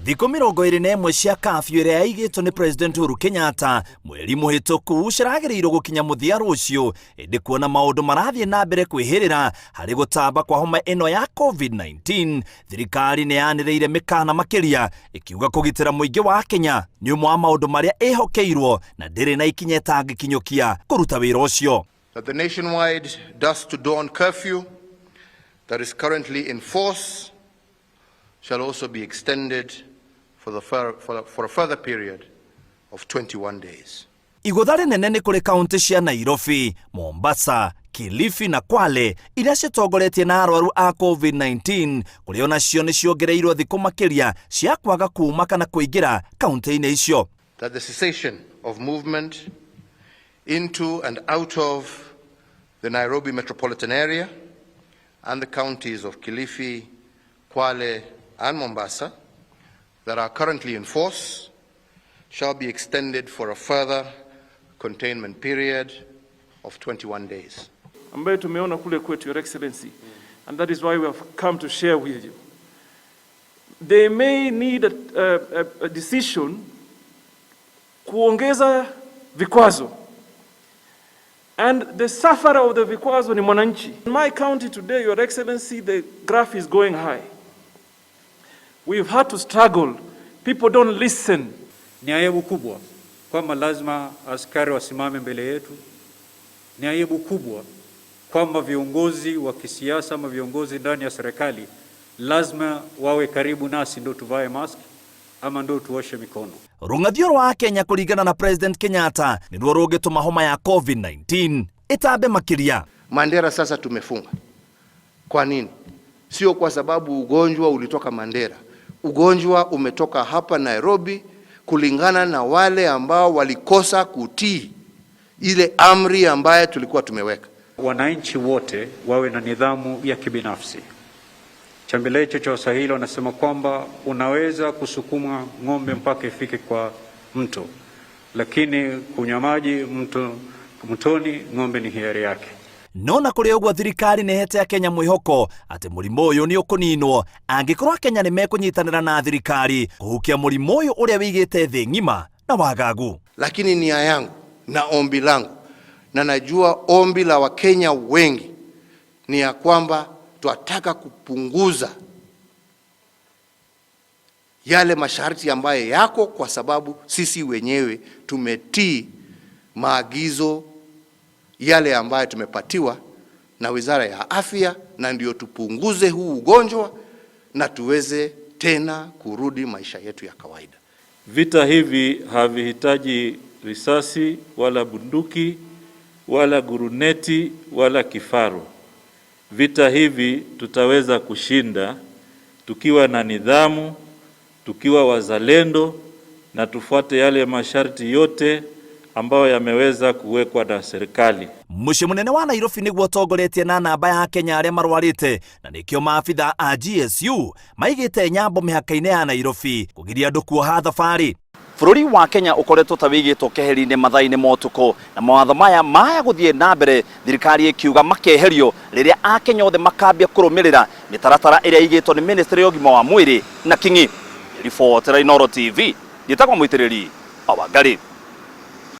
Thikũ 21 cia kafyu ĩrĩa yaigĩtwo nĩ President Uhuru Kenyatta mweri mũhĩtũku ciragĩrĩirwo gũkinya mũthia rũciũ, ĩndĩ kuona maũndũ marathiĩ na mbere kwĩhĩrĩra harĩ gũtamba kwa homa ĩno ya COVID-19, thirikari nĩ yanĩrĩire mĩkana makĩria ĩkiuga kũgitĩra mũingĩ wa Kenya nĩ ũmwe wa maũndũ marĩa ĩhokeirwo na ndĩrĩ na ikinya ĩtangĩkinyũkia kũruta wĩra ũcio. That the nationwide dusk to dawn curfew that is currently in force shall also be extended for a further period of 21 days. Igũtha rĩnene nĩ kũrĩ kaunti cia Nairobi, Mombasa, Kilifi na Kwale iria citongoretie na arwaru a COVID-19, kũrĩa onacio nĩ ciongereirwo thikũ makĩria cia kwaga kuma kana kũingĩra kaunti-inĩ icio. That the cessation of movement into and out of the Nairobi metropolitan area and the counties of Kilifi, Kwale and Mombasa that are currently in force shall be extended for a further containment period of 21 days. Ambayo tumeona kule kwetu, Your Excellency, and that is why we have come to share with you. They may need a decision kuongeza vikwazo, and the sufferer of the vikwazo ni mwananchi. In my county today, Your Excellency, the graph is going high. We've had to struggle. People don't listen. Ni aibu kubwa kwamba lazima askari wasimame mbele yetu. Ni aibu kubwa kwamba viongozi wa kisiasa ama viongozi ndani ya serikali lazima wawe karibu nasi ndio tuvae mask ama ndio tuoshe mikono. Rũng'athio rwa Kenya kũringana na President Kenyatta nĩruo rũngĩtũma homa ya COVID-19 ĩtambe makĩria. Mandera sasa tumefunga. Kwa nini? Sio kwa sababu ugonjwa ulitoka Mandera. Ugonjwa umetoka hapa Nairobi kulingana na wale ambao walikosa kutii ile amri ambayo tulikuwa tumeweka. Wananchi wote wawe na nidhamu ya kibinafsi. Chambilecho cha Waswahili wanasema kwamba unaweza kusukuma ng'ombe mpaka ifike kwa mto, lakini kunywa maji mtoni ng'ombe ni hiari yake. No na kũrĩ ũguo, thirikari nĩ ĩhete Kenya mwĩhoko atĩ mũrimũ ũyũ nĩ ũkũninwo angĩkorwo Kenya nĩ mekũnyitanĩra na thirikari kũhukia mũrimũ ũyũ ũrĩa wĩigĩte thĩ ng'ima na wagagu. Lakini nia yangu na ombi langu, na najua ombi la Wakenya wengi, ni ya kwamba twataka kupunguza yale masharti ambayo yako, kwa sababu sisi wenyewe tumetii maagizo yale ambayo tumepatiwa na Wizara ya Afya, na ndio tupunguze huu ugonjwa na tuweze tena kurudi maisha yetu ya kawaida. Vita hivi havihitaji risasi wala bunduki wala guruneti wala kifaru. Vita hivi tutaweza kushinda tukiwa na nidhamu, tukiwa wazalendo na tufuate yale masharti yote ambayo yameweza kuwekwa na serikali. Mũciĩ mũnene wa Nairobi nĩguo ũtongoretie na namba ya Kenya arĩa marwarĩte, na nĩkĩo maabitha a GSU maigĩte nyambo mĩhaka-inĩ ya Nairobi kũgiria andũ kuoha thabarĩ. Bũrũri wa Kenya ũkoretwo ta wĩigĩtwo keheri-inĩ mathaa-inĩ ma ũtukũ, na mawatho maya maya gũthiĩ na mbere, thirikari ĩkiuga makeherio rĩrĩa Akenya othe makambia kũrũmĩrĩra mĩtaratara ĩrĩa ĩigĩtwo nĩ Ministry ya ũgima wa mwĩrĩ na king'i. Ribotera Inooro TV, njĩtagwo Mũitĩrĩri wa Wangari.